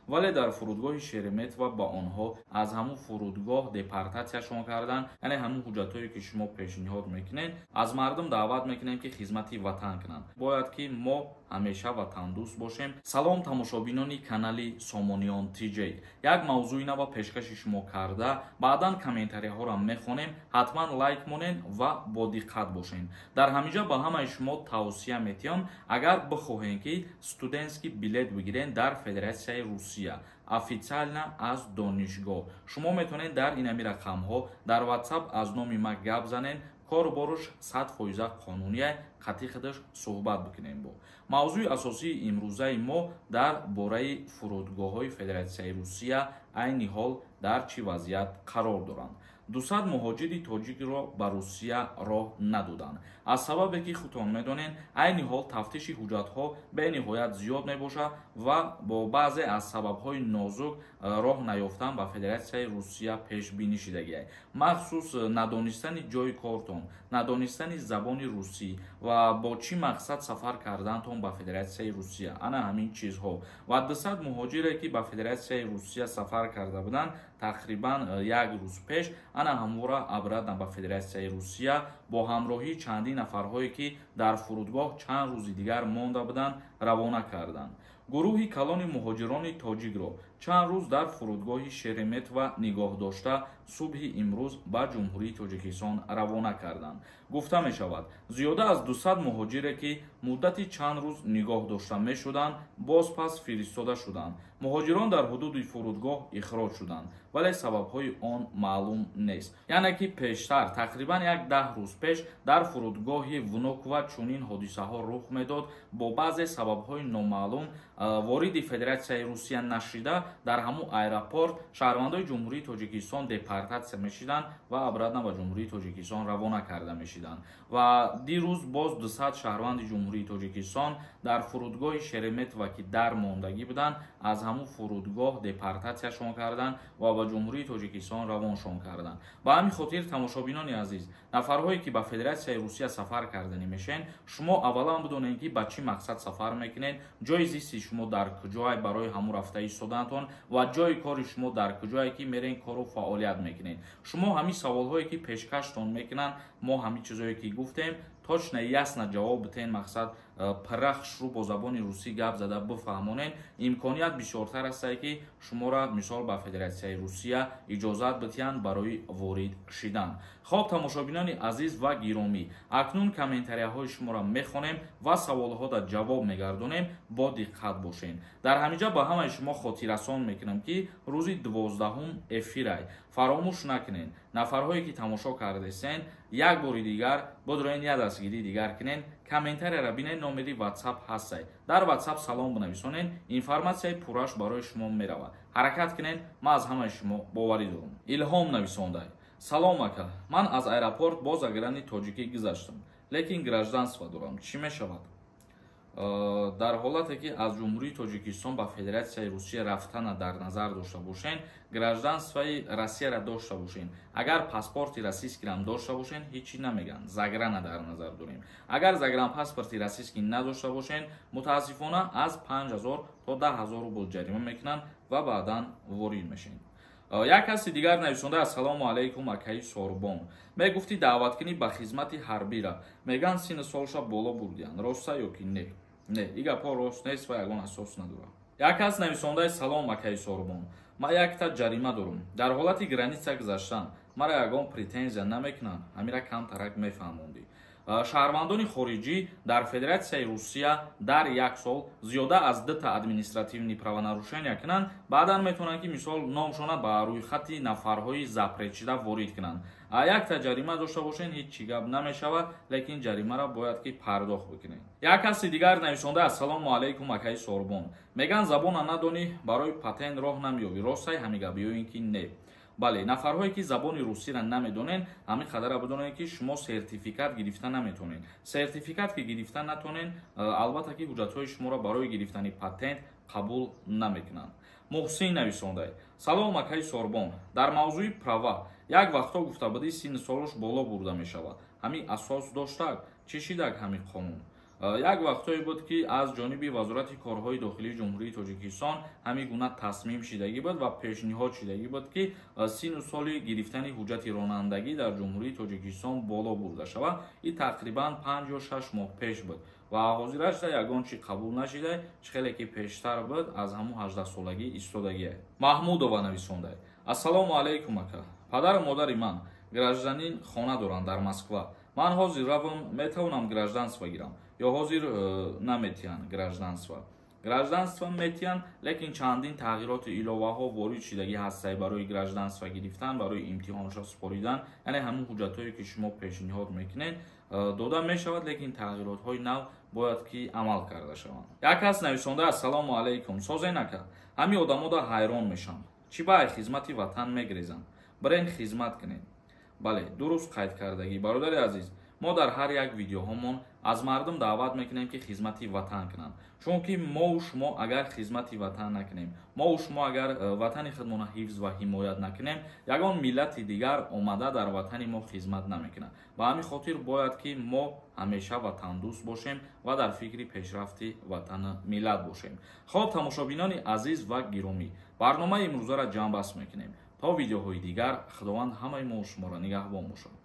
Вале дар фурудгоҳи Шереметьево ба онҳо аз ҳамун фурудгоҳ депортатсияшон карданд. Яъне ҳамун ҳуҷҷатҳое, ки шумо пешниҳод мекунед, аз мардум даъват мекунем, ки хизмати ватан кунанд. Бояд ки мо ҳамеша ватандӯст бошем. Салом, тамошобинони канали Сомониён ТЖ. Як мавзӯи нава пешкаши шумо карда, баъдан комментарияҳоро мехонем. Ҳатман лайк монед ва бодиққат бошед. Дар ҳаминҷа ба ҳамаи шумо тавсия метиҳам, агар бихоҳем, ки студентский билет бигирен дар Федератсияи Русия официально аз донишгоҳ, шумо метавонед дар инами рақамҳо дар WhatsApp аз номи ма гап занед. Кору борш 100% қонуния, қатъи худаш суҳбат бикунем. Бо мавзӯи асосии имрӯзаи мо дар бораи фурудгоҳҳои Федератсияи Русия айни ҳол дар чӣ вазъият қарор доранд. 200 муҳоҷири тоҷикро ба Русия роҳ надоданд, аз сабабе ки худтон медонед, айни ҳол тафтиши ҳуҷҷатҳо бениҳоят зиёд мебошад ва бо баъзе аз сабабҳои нозук роҳ наёфтан ба Федератсияи Русия пешбинӣ шидагиай. Махсус надонистани ҷои кортон, надонистани забони русӣ ва бо чӣ мақсад сафар кардантон ба Федератсияи Русия, ана ҳамин чизҳо. Ва 200 муҳоҷире, ки ба Федератсияи Русия сафар карда буданд тақрибан як рӯз пеш, ана ҳамвора обратно ба Федератсияи Русия бо ҳамроҳии чандин нафарҳое, ки дар фурудгоҳ чанд рӯзи дигар монда буданд, равона карданд. Гурӯҳи калони муҳоҷирони тоҷикро чанд рӯз дар фурудгоҳи Шереметьево нигоҳ дошта, субҳи имрӯз ба Ҷумҳурии Тоҷикистон равона карданд. Гуфта мешавад, зиёда аз 200 муҳоҷире, ки муддати чанд рӯз нигоҳ дошта мешуданд, бозпас фиристода шуданд. Муҳоҷирон дар ҳудуди фурудгоҳ ихроҷ шуданд, вале сабабҳои он маълум нест. Яъне ки пештар, тақрибан як 10 рӯз пеш, дар фурудгоҳи Внуково чунин ҳодисаҳо рух медод. Бо баъзе сабабҳои номаълум вориди Федератсияи Русия нашида, дар ҳамун аэропорт шаҳрвандои Ҷумҳурии Тоҷикистон депортатсия мешиданд ва обратно ба Ҷумҳурии Тоҷикистон равона карда мешиданд. Ва дирӯз боз 200 шаҳрванди Ҷумҳурии Тоҷикистон дар фурудгоҳи Шереметьево, ки дар мондагӣ буданд, аз ҳамун фурудгоҳ депортатсияшон карданд ва ба Ҷумҳурии Тоҷикистон равоншон карданд. Ба ҳамин хотир, тамошобинони азиз, нафарҳое, ки ба Федератсияи Русия сафар карданӣ мешавед, шумо аввалан бидонед, ки ба чӣ мақсад сафар мекунед, ҷои зисти шумо дар куҷое барои ҳамун рафта истодантон ва ҷои кори шумо дар куҷое, ки мерен, кору фаъолият мекунед. Шумо ҳамин саволҳое, ки пешкаштон мекунанд, мо ҳамин чизое, ки гуфтем, точно, ясно ҷавоб битен. Мақсад, пурра хушрӯ бо забони русӣ гап зада бифаҳмонед, имконият бисёртар астае, ки шуморо мисол ба Федератсияи Русия иҷозат битиҳанд барои ворид шидан. Хоб, тамошобинони азиз ва гиромӣ, акнун комментарияҳои шуморо мехонем ва саволҳода ҷавоб мегардонем. Бо диққат бошед. Дар ҳаминҷа ба ҳамаи шумо хотиррасон мекунам, ки рӯзи 12-ҳум эфирай, фаромӯш накунед. Нафарҳое, ки тамошо кардесен, як бори дигар бодроен, як дастгирии дигар кунед, комментарияро бинед, номери WhatsApp ҳастай. Дар WhatsApp салом бинависонед, информатсияи пурраш барои шумо меравад. Ҳаракат кунед, ман аз ҳамаи шумо боварӣ дорам. Илҳом нависондай: «Салом, ака, ман аз аэропорт бо заграни тоҷикӣ гузаштам, лекин гражданство дорам, чӣ мешавад?» Дар ҳолате, ки аз Ҷумҳурии Тоҷикистон ба Федератсияи Русия рафтана дар назар дошта бошен, гражданствои Россияро дошта бошен, агар паспорти российскиам дошта бошен, ҳеҷ чӣ намегӯянд. Заграна дар назар дорем. Агар загранпаспорти российский надошта бошен, мутаассифона, аз 5000 то 10 000 рубл ҷарима мекунанд ва баъдан ворид мешавед. Як каси дигар нависонда: «Ассалому алайкум, акаи Сорбон. Мегуфтӣ, даъваткунӣ ба хизмати ҳарбира мегӯянд, синну солша боло бурдиянд, роста ё ки не?» Не, и гапҳо рост нест ва ягон асос надорад. Як кас нависондаи: «Салом, акаи Сорбон, ман якта ҷарима дорум дар ҳолати граница гузаштан, мара ягон претензия намекунанд? Ҳамира камтарак мефаҳмондӣ». Шаҳрвандони хориҷӣ дар Федератсияи Русия дар як сол зиёда аз дута административный правонарушения кунанд, баъдан метавонанд, ки мисол номшона ба рӯйхати нафарҳои запретшида ворид кунанд. Якта ҷарима дошта бошед, ҳеҷ чӣ гап намешавад, лекин ҷаримаро бояд ки пардохт бикунед. Як каси дигар нависонда: «Ассалому алайкум, акаи Сорбон, мегӯянд, забона надонӣ, барои патент роҳ намеёбӣ, ростай ҳамин гап ё ин ки не?» Бале, нафарҳое, ки забони русиро намедонед, ҳамин қадара бидонед, ки шумо сертификат гирифта наметавонед. Сертификат ки гирифта натонед, албатта ки ҳуҷҷатҳои шуморо барои гирифтани патент қабул намекунанд. Муҳсин нависондай: «Салом, акаи Сорбон, дар мавзӯи права як вақтҳо гуфта будӣ, синну солош боло бурда мешавад, ҳамин асос доштак, чӣ шидак ҳамин қонун?» Як вақтҳое буд, ки аз ҷониби Вазорати корҳои дохилии Ҷумҳурии Тоҷикистон ҳамин гуна тасмим шидагӣ буд ва пешниҳод шидагӣ буд, ки сину соли гирифтани ҳуҷҷати ронандагӣ дар Ҷумҳурии Тоҷикистон боло бурда шавад. Ин тақрибан 5 ё 6 моҳ пеш буд ва ҳозирашда ягон чи қабул нашида. Чӣ хеле ки пештар буд, аз ҳамун 18-солагӣ истодагие. Маҳмудова нависонда: «Ассалому алайкум, ака. Падару модари ман гражданин, хона доранд дар Москва. Ман ҳозир равам, метавонам гражданство гирам ё ҳозир наметиҳанд гражданство?» Гражданство метиҳанд, лекин чандин тағйироту иловаҳо ворид шидагӣ ҳастай барои гражданство гирифтан, барои имтиҳоншо супоридан. Яъне ҳамун ҳуҷҷатҳое, ки шумо пешниҳод мекунед, дода мешавад, лекин тағйиротҳои нав бояд ки амал карда шаванд. Як кас нависонда: «Ассалому алайкум, созен, ака. Ҳамин одамода ҳайрон мешавам, чӣ ба ай хизмати ватан мегрезанд? Бирен, хизмат кунед». Бале, дуруст қайд кардагӣ, бародари азиз. Мо дар ҳар як видеоҳомон аз мардум даъват мекунем, ки хизмати ватан кунанд, чунки мову шумо агар хизмати ватан накунем, мову шумо агар ватани худмонро ҳифз ва ҳимоят накунем, ягон миллати дигар омада дар ватани мо хизмат намекунад. Ба ҳамин хотир бояд ки мо ҳамеша ватандӯст бошем ва дар фикри пешрафти ватану миллат бошем. Хоб, тамошобинони азиз ва гиромӣ, барномаи имрӯзаро ҷамъбаст мекунем. То видеоҳои дигар Худованд ҳамаи мо шуморо нигаҳбон бошад.